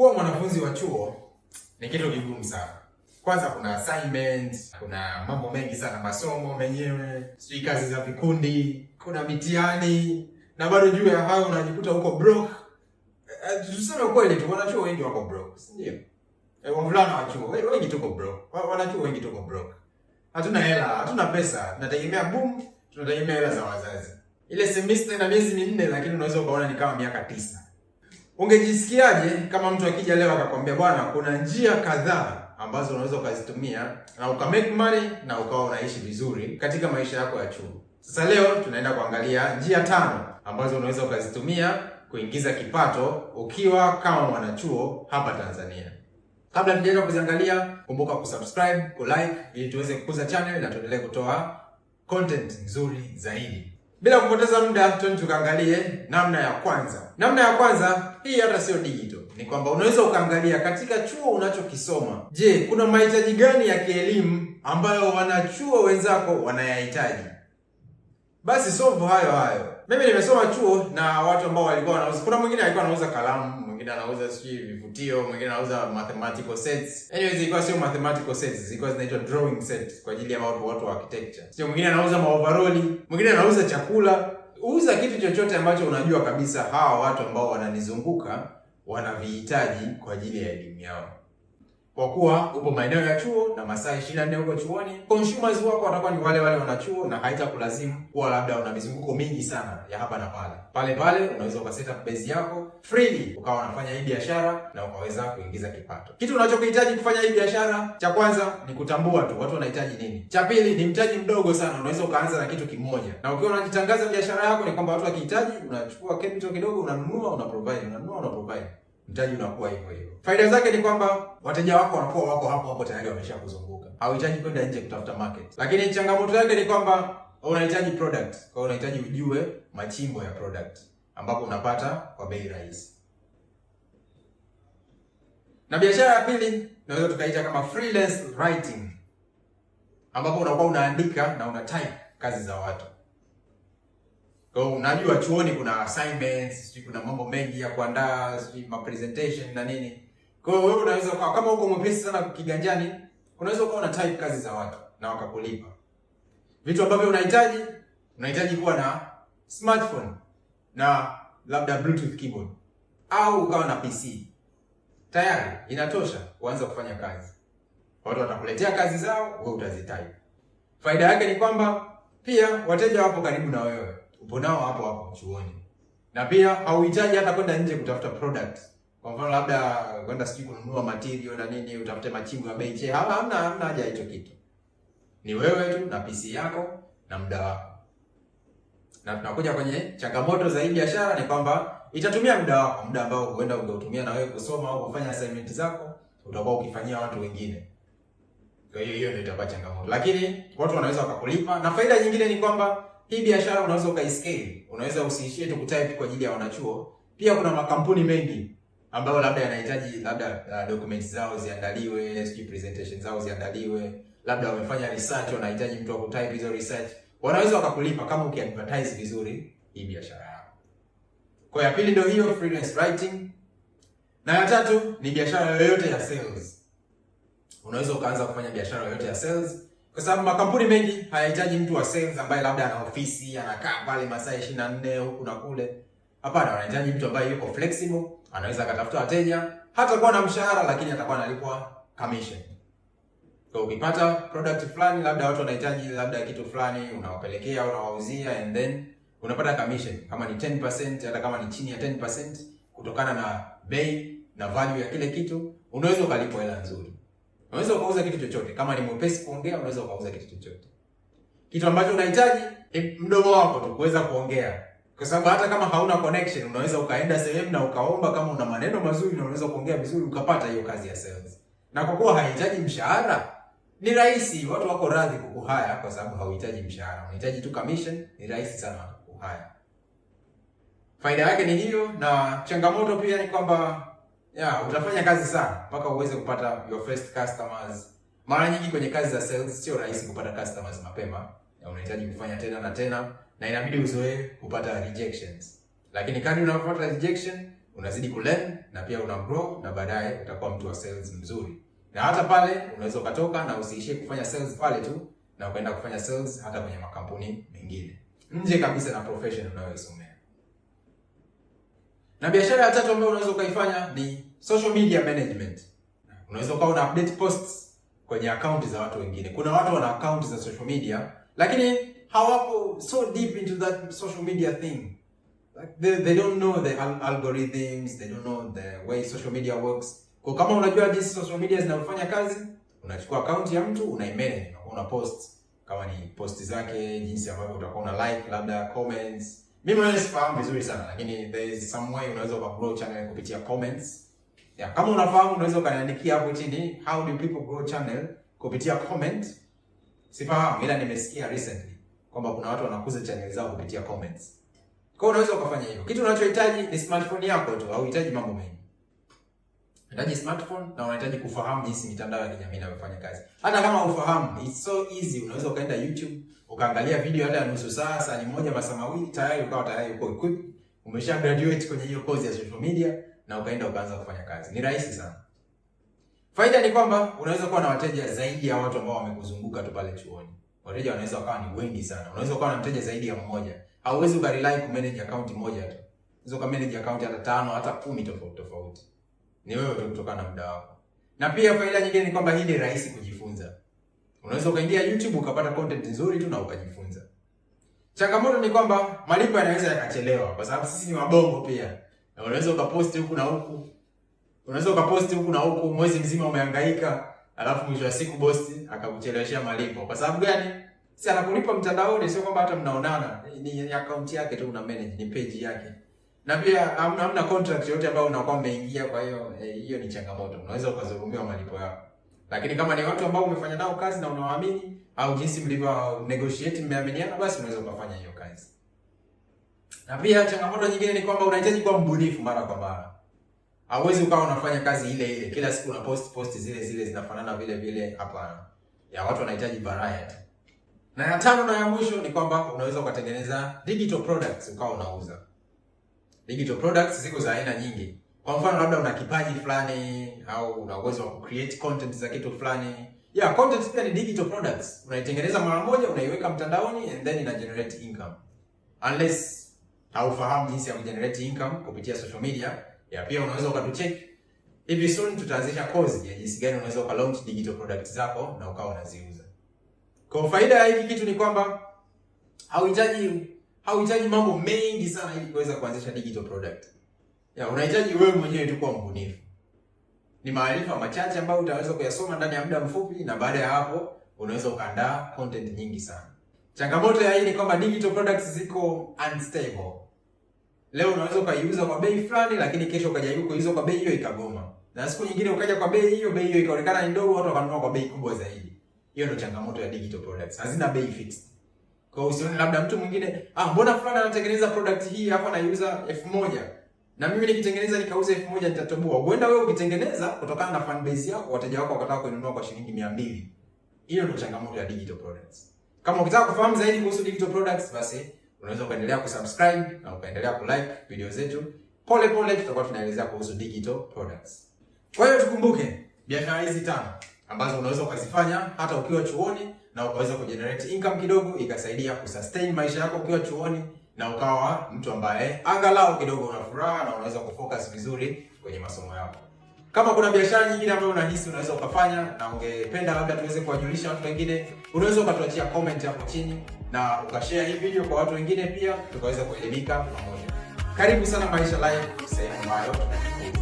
Kuwa mwanafunzi wa chuo ni kitu kigumu sana. Kwanza kuna assignment, kuna mambo mengi sana, masomo menyewe, sijui kazi za vikundi, kuna mitihani na bado juu ya hayo unajikuta uko broke. Tuseme kweli tu, wanachuo wengi wako broke, si ndio? Wavulana wa chuo wengi tuko broke. Wanachuo wengi tuko broke. Hatuna hela, hatuna pesa, tunategemea boom, tunategemea hela za wazazi. Ile semester ina miezi 4, lakini unaweza ukaona ni kama miaka 9. Ungejisikiaje kama mtu akija leo akakwambia, bwana, kuna njia kadhaa ambazo unaweza ukazitumia na uka make money na ukawa unaishi vizuri katika maisha yako ya chuo? Sasa leo tunaenda kuangalia njia 5 ambazo unaweza ukazitumia kuingiza kipato ukiwa kama mwanachuo hapa Tanzania. Kabla tujaenda kuziangalia, kumbuka kusubscribe, kulike ili tuweze kukuza channel na tuendelee kutoa content nzuri zaidi. Bila kupoteza muda, twende tukaangalie namna ya kwanza. Namna ya kwanza hii hata sio digital, ni kwamba unaweza ukaangalia katika chuo unachokisoma. Je, kuna mahitaji gani ya kielimu ambayo wanachuo wenzako wanayahitaji? Basi solve hayo hayo. Mimi nimesoma chuo na watu ambao walikuwa wanauza. Kuna mwingine alikuwa anauza kalamu, mwingine anauza sijui vivutio, mwingine anauza mathematical sets. Anyways, ilikuwa sio mathematical sets, zilikuwa zinaitwa drawing sets kwa ajili ya watu wa architecture. Sio, mwingine anauza maovaroli, mwingine anauza chakula. Uza kitu chochote ambacho unajua kabisa hawa watu ambao wananizunguka wanavihitaji kwa ajili ya elimu yao. Kwa kuwa upo maeneo ya chuo na masaa 24 huko chuoni, consumers wako watakuwa ni wale wale wanachuo, na haitakulazimu kuwa labda una mizunguko mingi sana ya hapa na pale. Pale pale unaweza uka set up base yako freely, ukawa unafanya hii biashara na ukaweza kuingiza kipato. Kitu unachokihitaji kufanya hii biashara, cha kwanza ni kutambua tu watu wanahitaji nini. Cha pili ni mtaji mdogo sana, unaweza ukaanza na kitu kimoja, na ukiwa unajitangaza biashara yako ni kwamba watu wakihitaji, unachukua capital kidogo, unanunua, una provide, unanunua, una provide, mtaji unakuwa hivyo hivyo. Faida zake ni kwamba wateja wako wanakuwa wako hapo hapo tayari wameshakuzunguka, hauhitaji kwenda nje kutafuta market. Lakini changamoto yake ni kwamba unahitaji product, kwa hiyo unahitaji ujue machimbo ya product ambapo unapata kwa bei rahisi. Na biashara ya pili tunaweza tukaita kama freelance writing, ambapo unakuwa unaandika na una type kazi za watu. Kwa hiyo unajua chuoni kuna assignments, sijui kuna mambo mengi ya kuandaa, sijui ma presentation na nini. Kwa hiyo wewe unaweza ukawa kama uko mwepesi sana kiganjani, unaweza ukawa una type kazi za watu na wakakulipa. Vitu ambavyo unahitaji kuwa na smartphone na labda Bluetooth keyboard au ukawa na PC. Tayari inatosha kuanza kufanya kazi. Watu watakuletea kazi zao, wewe utazitype. Faida yake ni kwamba pia wateja wapo karibu na wewe, upo nao hapo hapo chuoni, na pia hauhitaji hata kwenda nje kutafuta product. Kwa mfano labda kwenda sijui kununua material na nini, utafute machimbo ya bei che, hamna haja hicho kitu. Ni wewe tu na PC yako na muda wako. Na tunakuja kwenye changamoto za hii biashara ni kwamba itatumia muda wako, muda ambao huenda ungeutumia na wewe kusoma au kufanya assignment zako, utakuwa ukifanyia watu wengine. Kwa hiyo hiyo ndio itakuwa changamoto, lakini watu wanaweza wakakulipa. Na faida nyingine ni kwamba hii biashara unaweza ukaiscale, unaweza usiishie tu kutype kwa ajili ya wanachuo. Pia kuna makampuni mengi ambayo labda yanahitaji labda documents zao ziandaliwe, sijui presentation zao ziandaliwe, labda wamefanya research, wanahitaji mtu wa kutype hizo research. Wanaweza wakakulipa kama ukiadvertise vizuri hii biashara yako. Kwa ya pili ndio hiyo freelance writing, na ya tatu ni biashara yoyote ya sales. Unaweza ukaanza kufanya biashara yoyote ya sales kwa sababu makampuni mengi hayahitaji mtu wa sales ambaye labda ana ofisi anakaa pale masaa 24 huku na kule. Hapana, wanahitaji mtu ambaye yuko flexible, anaweza akatafuta wateja, hata kuwa na mshahara, lakini atakuwa analipwa commission. Kwa ukipata product fulani, labda watu wanahitaji labda kitu fulani, unawapelekea, unawauzia and then unapata commission kama ni 10%, hata kama ni chini ya 10%, kutokana na bei na value ya kile kitu, unaweza ukalipwa hela nzuri. Unaweza ukauza kitu chochote. Kama ni mwepesi kuongea, unaweza ukauza kitu chochote. Kitu ambacho unahitaji ni mdomo wako tu kuweza kuongea, kwa sababu hata kama hauna connection, unaweza ukaenda sehemu na ukaomba, kama una maneno mazuri na unaweza kuongea vizuri, ukapata hiyo kazi ya sales. Na kwa kuwa haihitaji mshahara, ni rahisi, watu wako radhi kukuhire kwa sababu hauhitaji mshahara, unahitaji tu commission. Ni rahisi sana kukuhire. Faida yake ni hiyo, na changamoto pia ni kwamba ya utafanya kazi sana mpaka uweze kupata your first customers. Mara nyingi kwenye kazi za sales sio rahisi kupata customers mapema, ya unahitaji kufanya tena na tena, na inabidi uzoee kupata rejections. Lakini kadri unavyopata rejection Unazidi kulearn na pia una grow na baadaye utakuwa mtu wa sales mzuri. Na hata pale unaweza ukatoka na usiishie kufanya sales pale tu na ukaenda kufanya sales hata kwenye makampuni mengine nje kabisa na profession unayoisomea. Na biashara ya tatu ambayo unaweza ukaifanya ni social media management. Unaweza ukawa una update posts kwenye akaunti za watu wengine. Kuna watu wana akaunti za social media lakini hawapo so deep into that social media thing. Like they don't know the algorithms, they don't know the way social media works. Kwa kama unajua jinsi social media zinavyofanya kazi, unachukua akaunti ya mtu unaimanage, una post kama ni posti zake, jinsi ambavyo utakuwa una like labda comments. Mimi mwenyewe sifahamu vizuri sana, lakini there is some way unaweza uka grow channel kupitia comments. Yeah, kama unafahamu unaweza ukaniandikia hapo chini how do people grow channel kupitia comment. Sifahamu, ila nimesikia recently kwamba kuna watu wanakuza channel zao kupitia comments. Kwa hiyo unaweza ukafanya hivyo. Kitu unachohitaji ni smartphone yako tu, hauhitaji mambo mengi. Unahitaji smartphone na unahitaji kufahamu jinsi mitandao ya kijamii inavyofanya kazi. Hata kama ufahamu, it's so easy. Unaweza ukaenda YouTube ukaangalia video hata ya nusu saa, saa moja, masaa mawili, tayari ukawa tayari uko equipped, umesha graduate kwenye hiyo course ya social media na ukaenda ukaanza kufanya kazi. Ni rahisi sana. Faida ni kwamba unaweza kuwa na wateja zaidi ya watu ambao wamekuzunguka tu pale chuoni. Wateja wanaweza wakawa ni wengi sana. Unaweza kuwa na mteja zaidi ya mmoja. Hauwezi ukarely kumanage account moja tu. Unaweza ukamanage account hata 5 hata 10 tofauti tofauti. Ni wewe tu kutokana na muda wako. Na pia faida nyingine ni kwamba hii ni rahisi kujifunza. Unaweza ukaingia YouTube ukapata content nzuri tu na ukajifunza. Changamoto ni kwamba malipo yanaweza yakachelewa kwa sababu sisi ni wabongo pia. Na unaweza ukaposti huku na huku. Unaweza ukaposti huku na huku mwezi mzima umehangaika, alafu mwisho wa siku bosi akakucheleweshea malipo. Kwa sababu gani? Si anakulipa mtandaoni, sio kwamba hata mnaonana. Ni account yake tu una manage, ni page yake. Na pia hamna contract yoyote ambayo unakuwa umeingia, kwa hiyo hiyo ni changamoto. Unaweza ukadhulumiwa malipo yako. Lakini kama ni watu ambao umefanya nao kazi na unawaamini au jinsi mlivyo negotiate mmeaminiana, basi unaweza ukafanya hiyo kazi. Na pia changamoto nyingine ni kwamba unahitaji kuwa mbunifu mara kwa mara. Hauwezi ukawa unafanya kazi ile ile kila siku, una post zile zile zinafanana vile vile, hapana. Ya watu wanahitaji variety. Na ya tano na ya mwisho ni kwamba unaweza ukatengeneza digital products ukawa unauza. Digital products ziko za aina nyingi. Kwa mfano labda una kipaji fulani au una uwezo wa kucreate content za kitu fulani. Yeah, content pia ni digital products. Unaitengeneza mara moja, unaiweka mtandaoni and then ina generate income. Unless haufahamu jinsi ya kugenerate income kupitia social media, ya pia unaweza ukatucheck. Hivi soon tutaanzisha course ya jinsi gani unaweza uka launch digital products zako na ukawa unaziuza. Kwa faida ya hiki kitu ni kwamba hauhitaji mambo mengi sana ili kuweza kuanzisha digital product. Ya, unahitaji wewe mwenyewe tu kuwa mbunifu. Ni maarifa machache ambayo utaweza kuyasoma ndani ya muda mfupi, na baada ya hapo unaweza ukaandaa content nyingi sana. Changamoto ya hii ni kwamba digital products ziko unstable. Leo unaweza ukaiuza kwa bei fulani, lakini kesho ukajaribu kuiuza kwa bei hiyo ikagoma, na siku nyingine ukaja kwa bei hiyo, bei hiyo ikaonekana ni ndogo, watu wakanunua kwa bei kubwa zaidi. Hiyo ndio changamoto ya digital products, hazina bei fixed. Kwa hiyo usione labda mtu mwingine, ah, mbona fulani anatengeneza product hii hapa anaiuza 1000 na mimi nikitengeneza nikauza 1000 nitatoboa. Huenda wewe ukitengeneza kutokana na fan base yako, wateja wako wakataka kuinunua kwa shilingi 200. Hiyo ndio changamoto ya digital products. Kama ukitaka kufahamu zaidi kuhusu digital products, basi unaweza ukaendelea kusubscribe na ukaendelea kulike video zetu. Pole pole tutakuwa tunaelezea kuhusu digital products. Kwa hiyo tukumbuke biashara hizi 5 ambazo unaweza ukazifanya hata ukiwa chuoni na ukaweza kugenerate income kidogo ikasaidia kusustain maisha yako ukiwa chuoni na ukawa mtu ambaye angalau kidogo una furaha na unaweza kufocus vizuri kwenye masomo yako. Kama kuna biashara nyingine ambayo unahisi unaweza ukafanya na ungependa labda tuweze kuwajulisha watu wengine, unaweza ukatuachia comment hapo chini na ukashare hii video kwa watu wengine pia, tukaweza kuelimika pamoja. Karibu sana Maisha Live, sehemu ambayo tunajifunza.